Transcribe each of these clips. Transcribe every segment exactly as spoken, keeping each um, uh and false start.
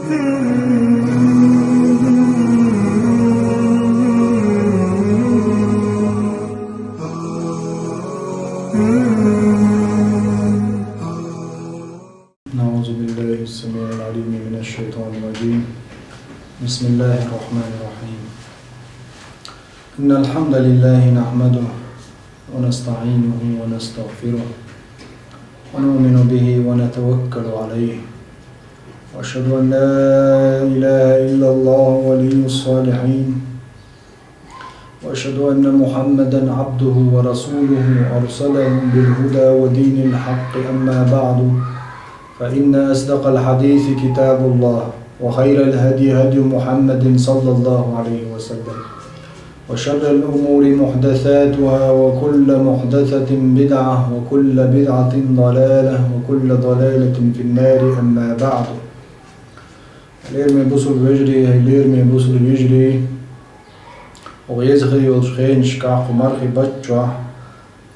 أعوذ بالله السميع العليم من الشيطان الرجيم. بسم الله الرحمن الرحيم. إن الحمد لله نحمده ونستعينه ونستغفره ونؤمن به ونتوكل عليه، وأشهد أن لا إله إلا الله ولي الصالحين، وأشهد أن محمدا عبده ورسوله أرسله بالهدى ودين الحق. أما بعد، فإن أصدق الحديث كتاب الله، وخير الهدي هدي محمد صلى الله عليه وسلم، وشر الأمور محدثاتها، وكل محدثة بدعة، وكل بدعة ضلالة، وكل ضلالة في النار. أما بعد. Лераме бусулба вежарий, лераме бусулба вежарий, оха еза хир йолчу хенашкахь, кху мархий баттахь,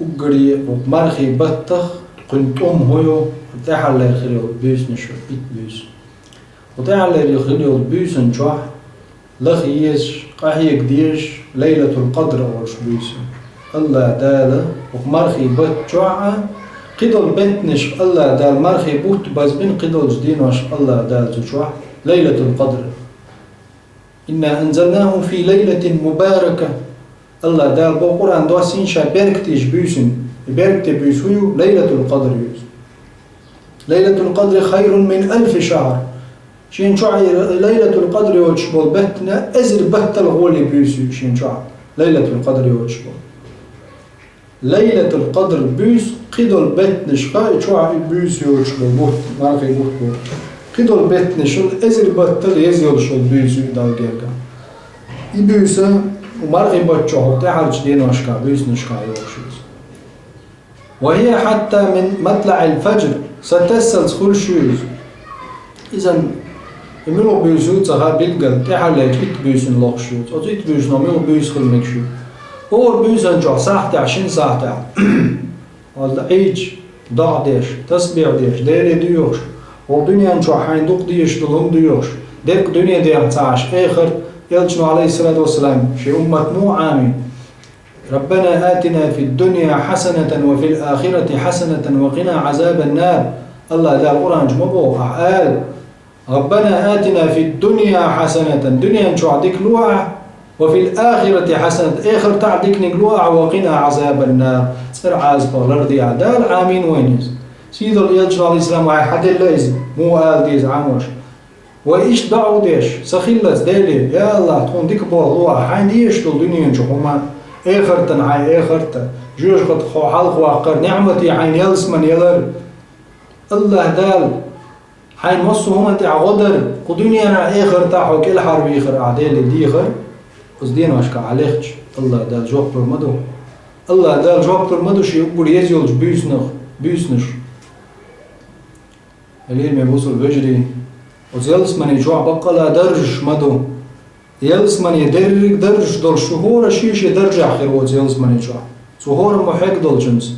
уггаре оха мархий баттах кхуьнан тӀом хӀун ю, тӀаьххьарлера хир йолу буьйсанаш, итт буьйса. Кху тӀаьххьарлера хир йолу буьйсанна чохь лаха езаш, къахьега дезаш Лайлатул-Къадр олуш буьйса. АллахӀ Дала оха мархий баттахь а, кхидолу беттанаш АллахӀ Дала мархий бутт базбина, кхидолчу дийнахь АллахӀ Дала цу чохь Лайлатул-Къадр. «إنا أنزلناه في ليلة مباركة». АллахӀ Дала боху Къуръан доссийна Ша беркате буьйсанна. И беркате буьйса хӀун ю? Лайлатул-Къадр ю иза. «ليلة القدر خير من ألف شهر». Шен чохь и Лайлатул-Къадр йоцуш болу беттан эзар баттал гӀоли буьйса ю шен чохь. Лайлатул-Къадр йоцуш болу. Лайлатул-Къадр буьйса кхидолу беттанашха, и чохь и буьйса йоцуш болу бутт, мархий бутт бу. Кхидолу беттанашна эзар баттал еза йолуш болу буьйса ю Далла гергахь. И буьйса мархий баттахь а, тӀаьххьарчу деношкахь, буьйсанашкахь йогӀуш ю иза. «وهي حتى من مطلع الفجر», сатессалц хуьлуш ю иза. Иза и муьлха буьйса ю ца хаьа билггал, тӀаьххьарлерчу итт буьйсанна лохуш ю иза. Оцу итт буьйсано муьлха буьйса хила мегаш ю. ХӀора буьйсанна чохь сахьтехь, шина сахьтехь, хьо Ӏийча, доӀа деш, тасбихь деш, Деле доьхуш, хӀокху дуьнен чохь хьайна дукха дезаш долу хӀума доьхуш, дерриг дуьне дехьа ца Ӏаш, эхарт, элчано, Ӏалайхиссалату вассалам, шен уммат муха Ӏамийна: «ربنا آتنا في الدنيا حسنة وفي الآخرة حسنة وقنا عذاب النار». АллахӀ Дала Къуръан чу ма боху, ахь ала: «ربنا آتنا في الدنيا حسنة», дуьнен чохь дика ло ахь, «وفي الآخرة حسنة», эхартахь диканиг ло ахь, «وقنا عذاب النار», цӀера Ӏазапах ларде ахь. Дала Ӏамийна вайна иза. Сийдолу элчано, Ӏалайхиссалам, вай хьан делла иза, муха ала деза Ӏамош. Вай иштта доӀа деш, сахиллалц Деле: «Я АллахӀ, тхуна дика болх ло ахь, хьайна дезаш долу дуьнен чу хӀума, эхартан хьайн эхарта, жоьжахатах хьо хьалхаваккхар, неӀмате хьайна ялсамане ялар». АллахӀ Дала хьайна массо а хӀуманна тӀехь гӀо дар, кху дуьненахь, эхартахь хьо кӀелхьарвийхар ахь Деле дехар, оцу деношкахь ахь лехча, АллахӀ Дала жоп лур ма ду. АллахӀ Дала жоп лур ма ду шен уггар еза йолчу буьйсанах, буьйсанаш. Лераме бусулба вежарий, оцу ялсамане чохь баккъала даржаш ма ду. Ялсамане дерриг даржаш долуш, шу хӀора шен-шен даржехь хир ву оцу ялсамане чохь. Цу хӀораммо хьегна долчуьнца.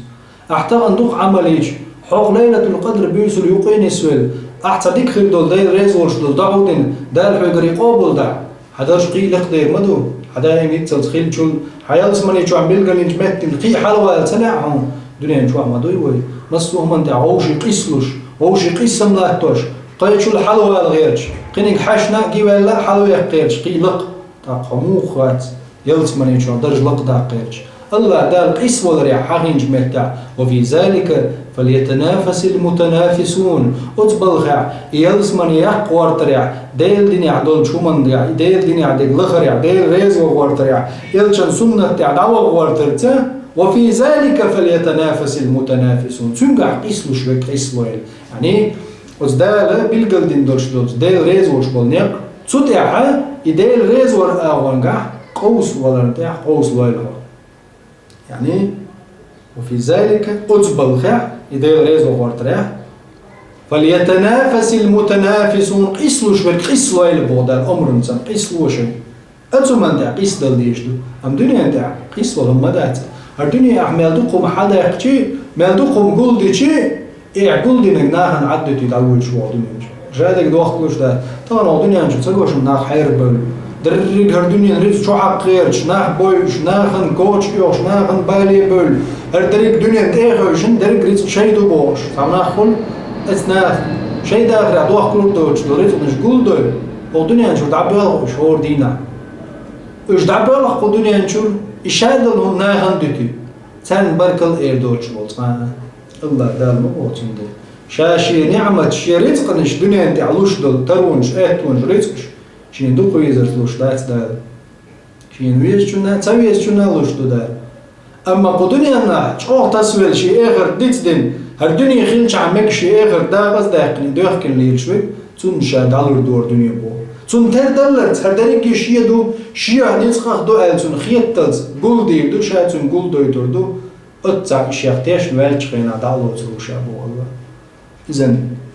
Ахь тахана дукха Ӏамал йича, хьо кху Лайлатул-Къадр буьйсал юкъе нисвелла, ахь цхьа дика хир долу, Дела реза волуш долу доӀа дина, Дала хьоьгара и къобалдахь. Хьан дарж кхин а лекха дер ма ду, хьан даим ницкъалц хиллачул, хьан ялсамане чохь билгалйинчу меттиг кхин а хьалавала ца лаьа хьуна, дуьнен чохь ма дуй вай. Массо а хӀуманна тӀехь вовшийн къийсалуш, вовшийн къийсам латтош, кхечул хьалавала гӀерташ, кхиниг хьаьшна а гиваьлла а хьалавеккха гӀерташ, кхин а лакха. ТӀаккха хьо муха вац, ялсамане чохь дарж лакхадаккха гӀерташ? АллахӀ Дала къийсаваларехь хьахийначу меттехь, «وفي ذلك فليتنافس المتنافسون». Оцу балхехь, и ялсамане яккха гӀортарехь, Делан динехь долчу хӀуманна тӀехь, и Делан динехь дерг лахарехь, Дела реза ван гӀортарехь, элчан суннат тӀехь дӀаван гӀортарца, «وفي ذلك فليتنافس المتنافسون». Цуьнгахь къийсалуш верг къийсало. Яъни, оцу Дала билгалдина долуш долчу, Дела реза волуш болу некъ, цу тӀехь и Дела реза вар агӀонгахь къовса валарна тӀехь къовса лойла хьо. Яъни, «وفي ذلك», оцу балхехь, и Дела реза ван гӀортарехь, «فليتنافس المتنافسون», къийсалуш верг къийсалойла боху Дала омранца, къийсало шайн. Оцу хӀуманна тӀехь къийсадала дезаш ду, амма дуьненна тӀехь къийсавала хӀума ма дац. ХӀара дуьне ахь мел дукха хӀума хьадаьккхичи, мел дукха хӀума гулдичи, и ахь гулдинарг нахана Ӏаддуьтий дӀавоьдуш ву хьо дуьнен чу. Ша дерг дохкалуш да, тахана хӀокху дуьнен чу ца гуш нах хьерабевлла. Дерриг хӀара дуьненан рицкъ чу хьакха гӀерташ, нах бойуш, нахана коча оьхуш, нахана бале бевлла. ХӀара дерриг дуьнен тӀе а хевшина, дерриг рицкъ шайн ду бохуш. Цхьа нах хуьлу, эцу наха шайн дахарехь дохкалур доцуш долу рицкъанаш гулдой, хӀокху дуьнен чуьра дӀабоьлху уьш хӀора дийнахь. Уьш дӀабоьлху кху дуьнен чуьра, и ша долу хӀума нахана дуьтуьйту. Царна баркалла эр доцуш болу цкъа а АллахӀ Дала ма боху цундела. Ша шен ниӀматаш, шен рицкъанаш дуьнен тӀехь луш долу таронаш, аьттонаш, рицкъаш шен дукха везарца луш дац Дала. Шен везачунна а, ца везачунна а луш ду Дала. Амма кху дуьненахь чӀогӀа тасавелла шен эхарт дицдина, хӀара дуьне хилчахь мега шен эхарт дакъаздаьккхина, доьхкина лелаш верг, цунна ша дӀалур ду хӀара дуьне боху. Цунна тера даллалц хӀара дерриге шен ду, шен ницкъах ду аьлла цунна хетталц гулдийр ду, ша цуьнга гулдойтур ду, оццахь и шех тешна ваьллачу хенахь дӀа а лоцур ву ша боху АллахӀ. Иза,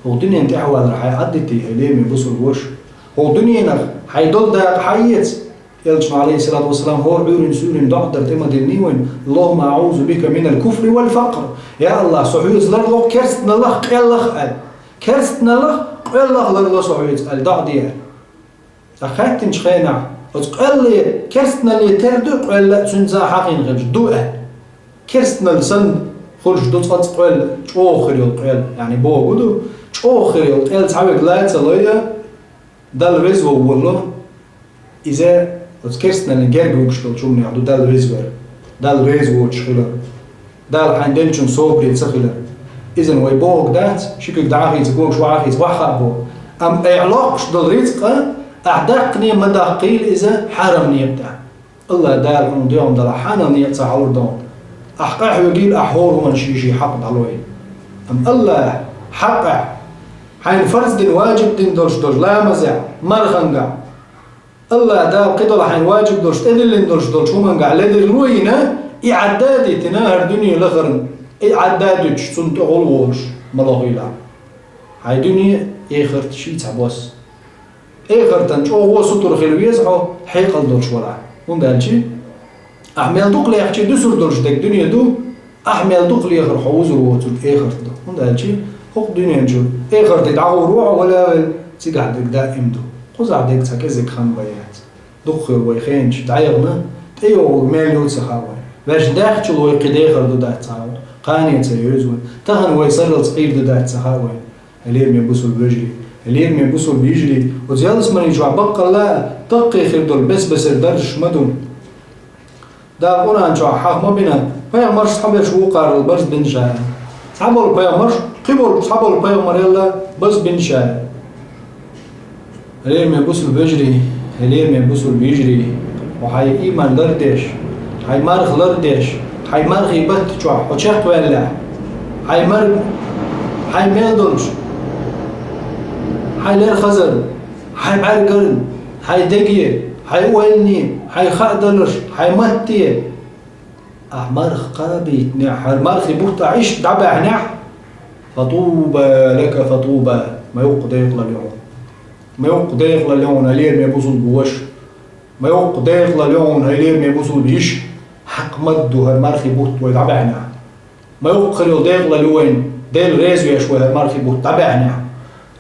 хӀокху дуьнен тӀехь валар хьайн Ӏаддитий, хьайн лераме бусулба ваша? ХӀокху дуьненах хьайн долу дакъа хьаэца? Элчано, Ӏалайхиссалату вассалам, хӀора Ӏуьйрина суьйрина доӀа дар тӀе ма диллиний вайна: «Аллахумма аӀузу бика минал куфри вал факър». Я АллахӀ, со хьоьца ларло керстаналлах, къеллах аьлла. Керстаналлах, къоьллах ларло со хьоьца аьлла, доӀа де аьлла. Ткъа хаьттинчу хенахь, оцу къоьлле, керстаналле тера ду, къоьлла а цуьнца хьахийна хилча, ду аьлла. Керстаналла санна хуьлуш ду цкъа а къоьлла, чӀогӀа хир йолу къоьлла, яъни боху ду, чӀогӀа хир йолу къоьлла цхьаверг ла ца лой а, Далла веза вовлло, иза оцу керстаналлин герга вуьгуш долчу хӀуманех ду Далла везавар, Далла реза воцуш хилар, Дала хьайн деллачунна собаре ца хилар. Иза вай бохург дац, ши куьг дӀа а хийца, когаш ваха а хийца, ваха а боху. Амма айхьа локхуш долу рицкъа ахь даккхане а ма даккхийла иза хьарам некъа тӀехь. АллахӀ Дала хьуна доьхна далахь, хьанал некъа ца хьалур ду хьуна. Ахь къахьоьгийла, ахь хӀора хӀуманна шен-шен хьакъ дӀалойла. Амма АллахӀ хьакъехь, хьайна фарз дина, ваджиб дина долуш долчу ламазехь, мархангахь, АллахӀ Дала кхидолу хьайна ваджиб долуш, тӀедиллина долуш долчу хӀумангахь ледарло а йина, и Ӏадда а дитина, хӀара дуьне лахарна и Ӏадда а дуьтуш, цунна тӀе гӀур волуш ма лохийла. Хьайн дуьне а, эхарт а ший цхьа бос. Эхартан чӀогӀа сутара хила веза хьо, хьекъал долуш валахь. ХӀунда аьлча ахь мел дукха лехча, дуьсур долуш дерг дуьне ду, ахь мел дукха лехар хьо вузур воцург эхарт ду. ХӀунда аьлча хӀокху дуьнен чу эхарте дӀагӀур ву хьо, вала а велла, цигахь дерг даим ду. Кхузахь дерг цхьа кӀезиг хан бан яц. Дукха хир вай хенаш дӀаяхана, тӀейогӀург мел ю ца хаьа вайн. Ваьш даьхначул вай кхин дехар ду дац ца хаьа вайн, кхане ца йоьзу вайн. Тахана вай сарралц Ӏийр ду дац ца хаьа вайн. Хьай лераме бусулба вежарий, хьай лераме бусулба йижарий, оцу ялсамани чохь баккъалла а даккхий хир долу бес-бесара даржаш ма ду. Дала Къуръан чохь хьаха ма бина, пайхамарш цхьаберш вукхарал барз бина ша. Цхьаболу пайхамарш, кхиболчу цхьаболу пайхамарелла барз бина ша. Хьай лераме бусулба вежарий, хьай лераме бусулба йижарий, хьо хьайн ийман лардеш, хьайн марха лардеш, хьайн мархий батта чохь хьо чекхваьллехь, хьайн мар-, хьайн мел долуш, хьайн лер хазар, хьайн бӀаьргар, хьайн деге, хьайн ойлане, хьайн хаадаларш, хьайн матте, ахь марха кхабийтинехь, хӀара мархий бутт ахь иштта дӀабаьхьнехь, фатуба лака, фатуба, ма йоккха декъалалла ю хьуна. Ма йоккха декъалалла ю хьуна, хьай лераме бусулба ваша. Ма йоккха декъалалла ю хьуна, хьай лераме бусулба йиша. Хьакъ ма ду хӀара мархий бутт вай дӀабаьхьнехь. Ма йоккха хир йолу декъалалла ю вайн, Дела реза веш вай хӀара мархий бутт дӀабаьхьнехь.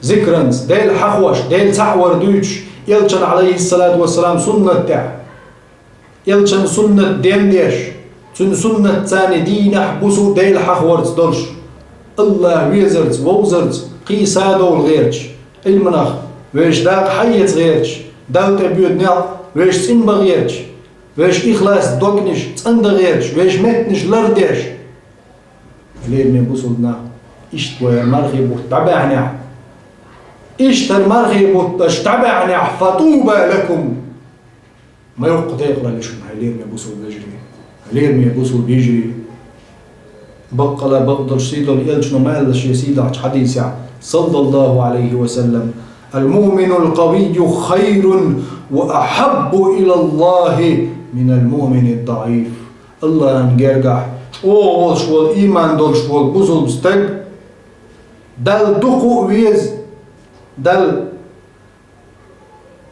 Зикранца, Дела хьахош, Дела цхьаъ вар дуьйцуш, Элчан, Ӏалайхиссалату вассалам, суннат тӀехь. Элчан суннат дендеш, цуьнан суннатца дийнахь, буса Дела хьахорца долуш, АллахӀ везарца, вовзарца кхийса довла гӀерташ, Ӏилманах вешан дакъа хьаэца гӀерташ, Далла тӀе боьду некъ вешан цӀинбан гӀерташ, вешан ихлас догнаш цӀандан гӀерташ, вешан меттанаш лардеш. Лераме бусулба нах, иштта вай хӀара мархий бутт дӀабаьхьнехь, иштта хӀара мархий бутт аша дӀабаьхьнехь, фатуба лакум. Ма йоккха декъалалла ю шуна, хьай лераме бусулба вежарий, хьай лераме бусулба йижарий. Баккъала бакъдолуш сийдолу Элчано ма аьлла шен сийдолчу хьадисехь, саллаллаху Ӏалайхи ва саллам: «Ал-муъминул къавийю хайрун ва ахьаббу илаллахи минал муъминид даӀиф». АллахӀан гергахь чӀогӀа волуш волу, ийман долуш волу бусулба стаг Далла дукха а веза, Далла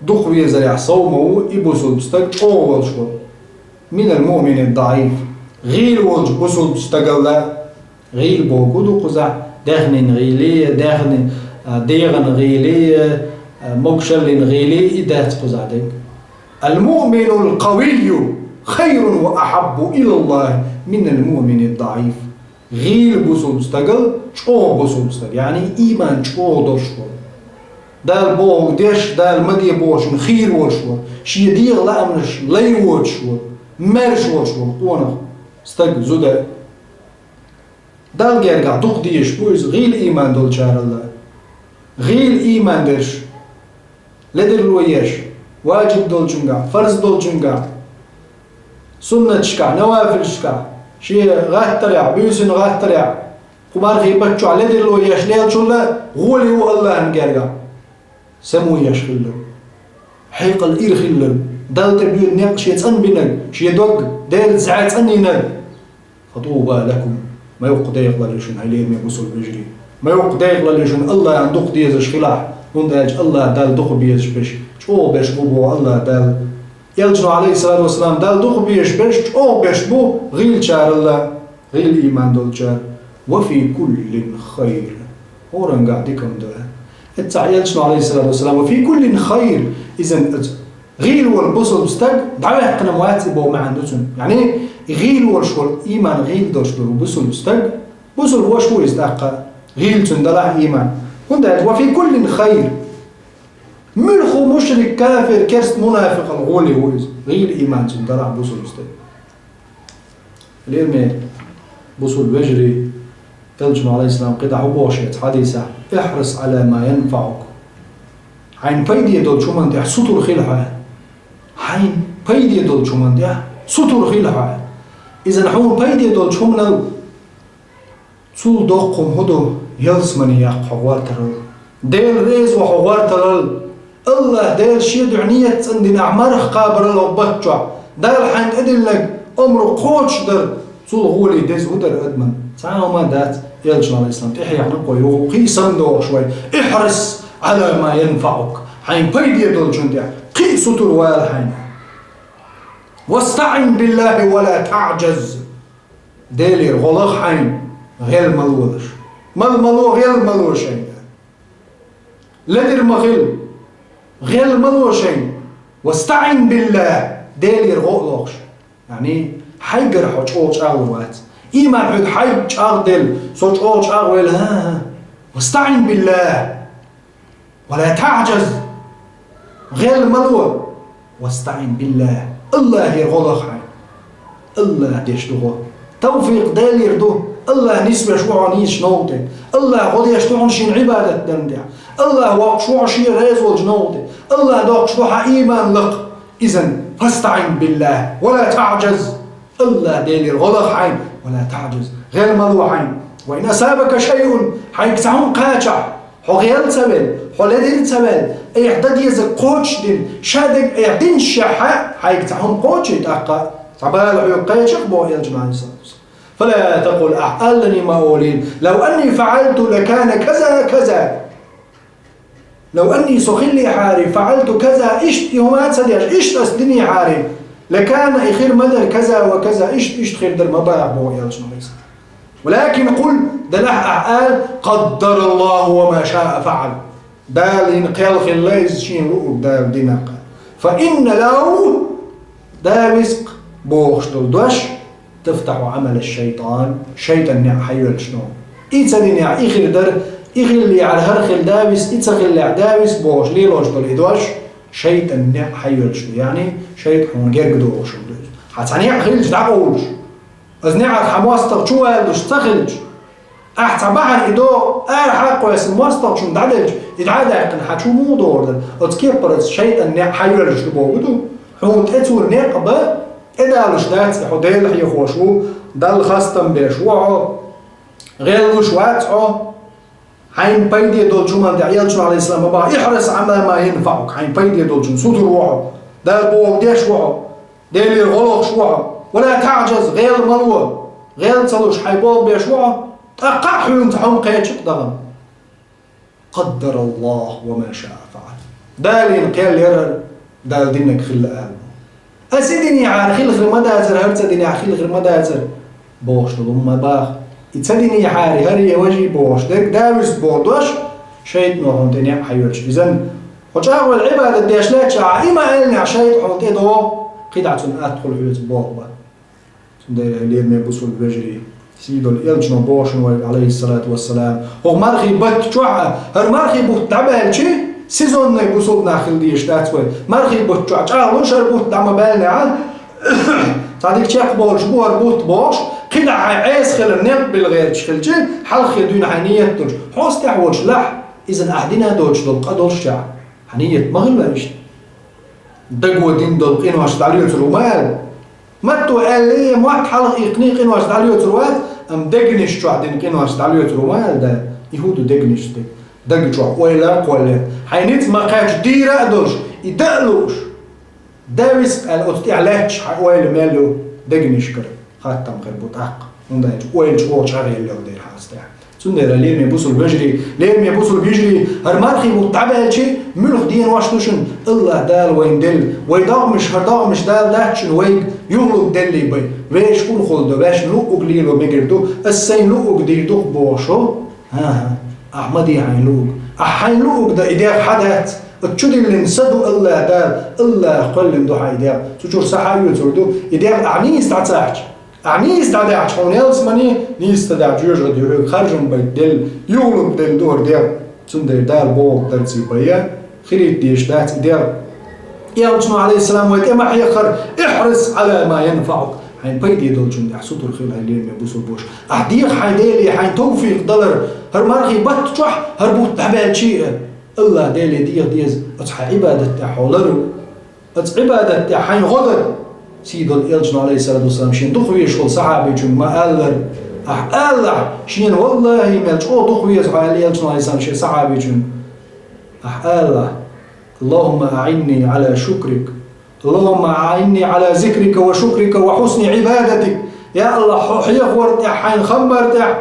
дукха везарехь сов ма ву и бусулба стаг чӀогӀа волуш волу. Минал муъминид даӀиф. ГӀийла волчу бусулба стагалла, гӀийла бохург ду кхузахь, даьхнин гӀийла, даьхни, а, дегӀан гӀийли, а, могушаллин гӀийли, и дац кхузахь дерг. المؤمن القوي خير وأحب إلى الله من المؤمن الضعيف. ГӀийла бусулба стагал чӀогӀа бусулба стаг, яъни иман чӀогӀа долуш волу. Дала бохург деш, Дала ма де бохучунна хийра волуш волу. Шен дегӀан лаамаш лай воцуш волу, маьрша волуш волу къонах стаг, зуда. Далла гергахь дукха дезаш бу иза гӀийла иман долчаралла. ГӀийла иман дерш, ледарло еш, важиб долчуьнгахь, фарз долчуьнгахь, суннаташкахь, навафилашкахь, шен гӀаттарехь, буьйсанна гӀаттарехь, кху мархий баттахь ледарло еш лелачунна гӀоли ву Аллахьан гергахь. Само еш хилла. Хьекъал ира хилла. Далла тӀе боьду некъ шен цӀанбинарг, шен дог Делан зӀе цӀанйинарг. فطوبى لكم. Ма йоккха декъалалла ю шуна, хьоме бусулба вежарий. Ма йоккха декъалалла ю шуна, Аллахьан дукха дезаш хилахь, хӀунда аьлча Аллахь Далла дукха безаш берш чӀогӀа берш бу боху Аллахь Далла. Элчано, алейхиссалату вассалам, Далла дукха безаш берш чӀогӀа берш бу гӀийлачаралла, гӀийла иман долчара. وفي كل خير. ХӀоранга дика хӀума ду. Эццахь Элчано, алейхиссалату вассалам, وفي كل خير. Иза гӀийла волу бусулба стаг дӀаваьккхина вац и боху маьӀна ду цуьнан. Яъни, гӀийла волуш волу, иман гӀийла долуш долу бусулба стаг, бусулба ваша ву иза тӀаккха, гӀийла цуьнан далахь иман. ХӀунда аьлча, وفي كل خير. Муьлхха мушрик, кафир, керста, мунафикъал гӀоли ву иза, гӀийла иман цуьнан далахь бусулба стаг. Лераме бусулба вежарий, Элчано, алейхиссалам, кхидӀа хӀун боху шеца хьадисехь: احرص على ما ينفعك. Хьайна пайде долчу хӀуманна тӀехь сутур хила хьо. Хьайна пайде долчу хӀуманна тӀехь сутур хила хьо. Иза хьуна пайде долчу хӀуманал цул доккха хӀума хӀун ду, ялсамане яккха хьо гӀортарал, Дела реза ван хьо гӀортарал, Аллахь Дела шен дуьхьа нийят цӀандинехь марха кхабарал хӀокху баттахь, Дала хьайна тӀедиллинарг омра кхочушдар, цул гӀоли деза хӀун дара адаман? Цхьа а хӀума дац, Элчано, алейхиссалам, тӀехьехьна кхо юха кхин а самадохуш вай: احرص على ما ينفعك. Хьайна пайде долчунна тӀехь кхин а сутур вала хьайна. واستعن بالله ولا تعجز. Делера гӀо лаха хьайна, гӀел ма лолаш. Мала ма ло, гӀел ма ло шайна. Ледара ма хила, гӀел ма ло шайна. واستعن بالله, Делера гӀо а лохуш. Яъни, хьайгара хьо чӀогӀа чӀагӀлур вац. Иман хьоьга хьайга чӀагӀделла, со чӀогӀа чӀагӀвелла, хӀан-хӀа. واستعن بالله. ولا تعجز. ГӀел ма ло. واستعن بالله. Аллахьера гӀо лаха хьайна. Аллахь деш ду гӀо. Тавфикъ Делера ду. Аллахь нисвеш ву хьо нийсачу новкъа тӀе. Аллахь гӀо деш ду хьуна шена Ӏибадат дарна тӀехь. Аллахь воккхуш ву хьо шена реза волчу новкъа тӀе. Аллахь доккхуш ду хьан иман лакха. Изан, فاستعن بالله ولا تعجز. Аллахь Делера гӀо лаха хьайна, ولا تعجز, гӀел ма ло хьайна. وإن أصابك شيء, хьайга цхьа хӀума кхачахь, хьо гӀел ца велла, хьо ледира ца велла, айхьа дан дезарг кхочушдина, ша дерг айхьа динчахьа, хьайга цхьа хӀума кхочий тӀаккха, цхьа бала хьоьга кхеча-кх, боху Элчано, алейхиссалату вассалам. فلا تقل, ахь аллане ма олийла: لو أني فعلت لكان كذا كذا. لو أني, со хиллехьара, فعلت كذا, иштта и хӀума ца деш, иштта ас динехьара, لكان, и хир ма дара, كذا وكذا, иштта, иштта хир дара, ма боху Элчано, алейхиссалам. ولكن قل, делахь ахь ала: قدر الله وما شاء فعل. Дала йина кхел хилла иза, шена луург Дала дина-кх. فإن لو, давис-кх бохуш долу дош, تفتح عمل الشيطان, шайтӀан неӀ хьайоьллуш ду. И ца динехь, и хир дара, и хиллехьара, хӀара хилла давис, и ца хиллехь, давис бохуш лелош долу и дош, шайтӀан неӀ хьайоьллуш ду. Яъни, шайтӀа хьуна герга дохуш ду иза. Хьан цхьа неӀ хилча дӀакъовлуш, иза неӀарх хьан мостагӀа чу валалуш ца хилча, ахь цхьа бахьана и догӀу ара хьакхоьссина мостагӀчунна дӀаделча, и дӀа а даьккхина, хьан чу муха догӀур дара? Оцу кеппарца шайтӀан неӀ хьайоьллуш ду боху ду. Хьуна тӀе цо некъ бан, тӀедалуш дац и, хьо Дела хьехош ву, Далла хастам беш ву хьо, гӀеллуш вац хьо. Хьайна пайде долчу хӀуманна тӀехь, Элчано, алейхиссалам, ма боху: احرص على ما ينفعك, хьайна пайде долчунна сутур ву хьо, Дала бохург деш ву хьо, Делера гӀо лохуш ву хьо. ولا تعجز, гӀел ма ло, гӀел ца луш, хьайн болх беш ву хьо, тӀаккха а хьуна цхьа хӀума кхеча-кх дагӀан. قدر الله وما شاء فعل. Дала йина кхел яра, Дала динарг хилла ала. Ас и динехьара хила хир ма дацара, хӀара ца динехь хила хир ма дацара бохуш долу хӀума ма баха. И ца динехьара, хӀара я важа бохуш дерг, давис боху дош, ШайтӀано хьуна тӀе некъ хьайоьллуш. Иза хьо чӀагӀвелла Ӏибадат деш лаьттача, и ма аьллинехь, шайтӀа хьуна тӀе догӀу, кхидӀа цунна атта хуьлу хьоьца боху бан. Цундела, лераме бусулба вежарий, сийдолу элчано боху шуна вайга, Ӏалайхиссалату вассалам, хӀокху мархийн батта чохь а, хӀара мархийн бутт дӀабаьлчи, сезонный бусулба нах хила дезаш дац вай. Мархийн батта чохь чӀагӀлуш хӀара бутт дӀа ма баьллинехь, цхьа дика чекхболуш бу хӀара бутт бохуш, кхидӀа хьайн Ӏеса хилар некъ билла гӀерташ хилчи, хьалххе дуьйна хьайн ниет долуш, хьо стехь волуш лахь, иза ахь дина доцуш долу къа долуш чохь, хьан ниет ма хилла иштта. Даго дина долу къинош дӀалоьцур ву ма аьлла. Матто аьллий, мотт хьалха иккхиний къинош дӀалоьцур вац, амма дегнаш чохь дина къинош дӀалоьцур ву ма аьлла, да. И хӀун ду дегнаш дерг? Даг чохь ойла а кхоллаелла, хьайн ницкъ ма кхаьчча дийра а долуш, и дан а лууш. Дан виса аьлла, оцу тӀехь лаьтташ хьан ойла мел ю дегнашкара? Хаттам хир бу тӀаккха, хӀунда аьлча ойла чӀогӀа чӀагӀъеллал дера хьан ас тӀехь. Цундела, лераме бусулба вежарий, лераме бусулба йижарий, хӀара мархийн бутт дӀабаьлчи, муьлха денош ду шуна, АллахӀ Дала вайна делла, вай догӀмаш, хӀара догӀмаш Дала дац шуна вайга юхалург деллий бен, вешан урхалла ду, вешан луъург лело мегар ду, ас сайн луъург дийр ду-кх бохуш. ХӀан-хӀа, ахь ма де хьайн луъург. Ахь хьайн луъург дан и дегӀ хьан дац? Оцу чу диллина са ду АллахӀ Дала, АллахӀа кхоьллина ду хьан и дегӀ. Цу чуьра са хьан оьцур ду? И дегӀ ахь нийса дӀацахьча, ахь нийса дӀадаьхьча, хьуна ялсамани, нийса ца даьхьча, жоьжахати хьоьга харжам байта делла, юхалург делла ду хӀара дегӀ. Цундела Дала бохург дарций бен, хилийта дезаш дац и дегӀ. Элчано, Ӏалайхиссалам, вай тӀе ма хьеххара: «Ихьрис Ӏала ма янфаӀук». Хьайна пайде долчунна тӀехь сутур хила, хьайн лераме бусулба ваша. Ахь деха хьайн Деле хьайна тавфикъ далар, хӀара мархийн батта чохь а, хӀара бутт дӀабаьлчи а, АллахӀ Деле деха деза оцу хьайн Ӏибадат тӀехь хьо лар ву. Оцу Ӏибадат тӀехь хьайна гӀо дан. Сийдолу элчано, Ӏалайхиссалату вассалам, шен дукха везаш волу сахьабичуьнга ма-аллара: «Ахь алалахь, шена валлахӀи мел чӀогӀа дукха веза хьо», аьлла элчано, Ӏалайхиссалам, шен сахьабичуьнга. Ахь алалахь: «Аллахумма аӀинни Ӏала шукрик, Аллахумма аӀинни Ӏала зикрика ва шукрика ва хьусни Ӏибадатик». Я АллахӀ, хьо хьехавар тӀехь, хьайна хам бар тӀехь,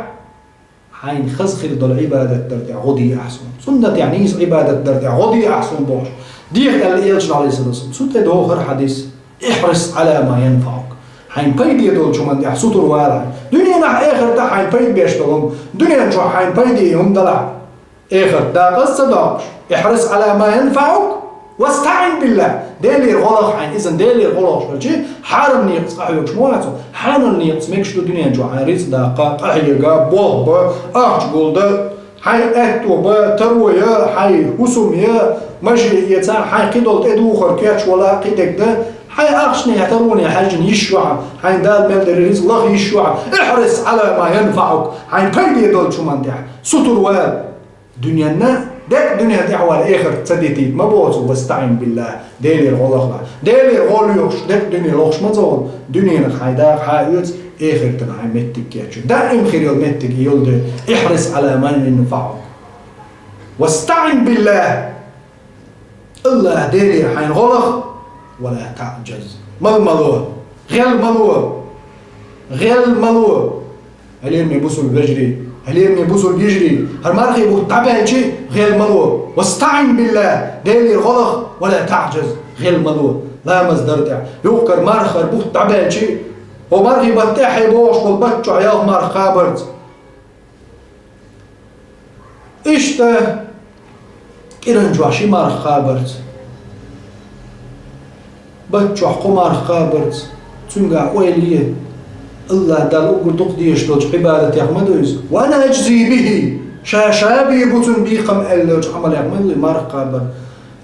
хьайна хаза хир долу Ӏибадат дар тӀехь гӀо де ахь суна. Суннатехь нийса Ӏибадат дар тӀехь гӀо де ахь суна бохуш, деха аьлла элчано, Ӏалайхиссалату вассалам. Цу тӀе догӀу хӀара хьадис: «Ихьрис Ӏала ма янфаӀук». Хьайна пайде долчу хӀуманна тӀехь сутур вала хьайн. Дуьненахь, эхартахь хьайна пайда беш долу хӀума. Дуьнен чохь хьайна пайде хӀума далахь, эхарт дакъаза ца доккхуш. «Ихьрис Ӏала ма янфаӀук, вастаӀин биллахӀ». Делера гӀо лаха хьайна, иза Делера гӀо лохуш хилчи, хьарам некъаца къахьоьгуш ма вац хьо. Хьанал некъаца мегаш ду дуьнен чохь хьайн рицкъ даккха, къахьега, болх бан, ахча гулдан, хьайн аьтто бан, таро ян, хьайн хӀусам ян, машен эца, хьайн кхидолу тӀедухар кечвала а, кхидерг дан, хьайн ахчане, тароне хьаьжжина йиш ю хьан, хьайна Дала мел дерриг рицкъ лаха йиш ю хьан. «Ихьрис Ӏала ма янфаӀук». Хьайна пайде долчу хӀуманна тӀехь сутур вала. Дуьненна, дерриг дуьнен тӀехь вала, эхарт ца дитийта ма боху цо: «ВастаӀин биллахӀ», Делера гӀо лахалахь. Делера гӀо лоьхуш, дерриг дуьне лохуш ма ца волу. Дуьненах хьайн дакъа хьан оьцу, эхартана хьайн меттиг кечйо. Даим хир йолу меттиг и йолу де: «Ихьрис Ӏала ма янфаӀук, вастаӀин биллахӀ». АллахӀ Делера хьайна гӀо лаха, ва ла таӀжаз. Мала ма ло, гӀел ма ло, гӀел ма ло. Хьалераме бусулба вежарий, хьалераме бусулба йижарий, хӀара мархийн бутт дӀабаьлчи, гӀел ма ло. «ВастаӀин биллахӀ», Делера гӀо лаха, ва ла таӀжаз, гӀел ма ло. Ламаз дар тӀехь, юхкар марха хӀара бутт дӀабаьлчи, хӀо мархийн бутт тӀехь хье бохуш болу бат чохь ялх марха кхабарца. Иштта, кӀиран чохь ши марха кхабарца, бат чохь кхо марха кхабарца, цуьнгахь ойла е, АллахӀ Далла уггар дукха дезаш долчу Ӏибадатех ма ду иза. «Ва ана ажзи бихӀи», ша, ша бийр бу цунна бекхам аьлла долчу Ӏамалех ма ду и марха кхабар.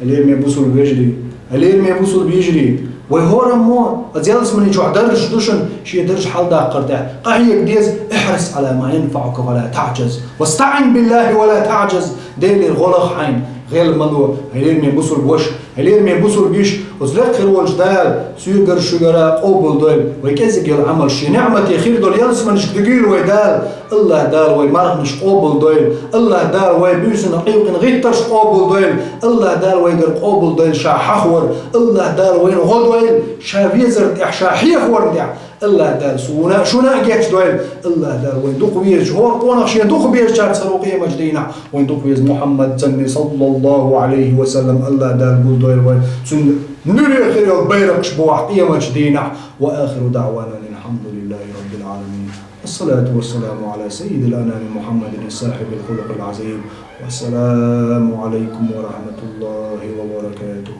Хьалераме бусулба вежарий, хьалераме бусулба йижарий, вай хӀораммо, оцу ялсамани чохь даржаш ду шуна, шен дарж хьаладаккхар тӀехь къахьега деза: «Ихьрис Ӏала ма янфаӀука ва ла таӀжаз, вастаӀин биллахӀи ва ла таӀжаз». Делера гӀо лаха хьайна, гӀел ма ло, хьалераме бусулба ваша, хьалераме бусулба йиша, оцу лекха хир волчу Дала соьгара, шуьгара къобалдойла вай кӀезиг йолу Ӏамалш, шен неӀмате хир долу ялсаманашка дуьгийла вай Дала. АллахӀ Дала вай марханаш къобалдойла, АллахӀ Дала вай буьйсанна къилкъина гӀиттарш къобалдойла, АллахӀ Дала вайгара къобалдойла ша хьахавар, АллахӀ Дала вайна гӀо дойла ша везарна тӀехь, ша хьехаварна тӀехь, АллахӀ Дала суна а, шуна а гечдойла, АллахӀ Дала вайн дукха везачу хӀора къонах шен дукха безачаьрца ца ру къемачу дийнахь, вайн дукха веза Мухьаммад санна, саллаллахӀу Ӏалайхи ва саллам, АллахӀ Дала гулдойла вай, цуьнан нуьре хир йолу байракхаш бохь къемачу дийнахь. Ва ахиру даӀвана анил хьамдулиллахӀи раббил Ӏаламин. والصلاة والسلام على سيد الأنام محمد صاحب الخلق العظيم. والسلام عليكم ورحمة الله وبركاته.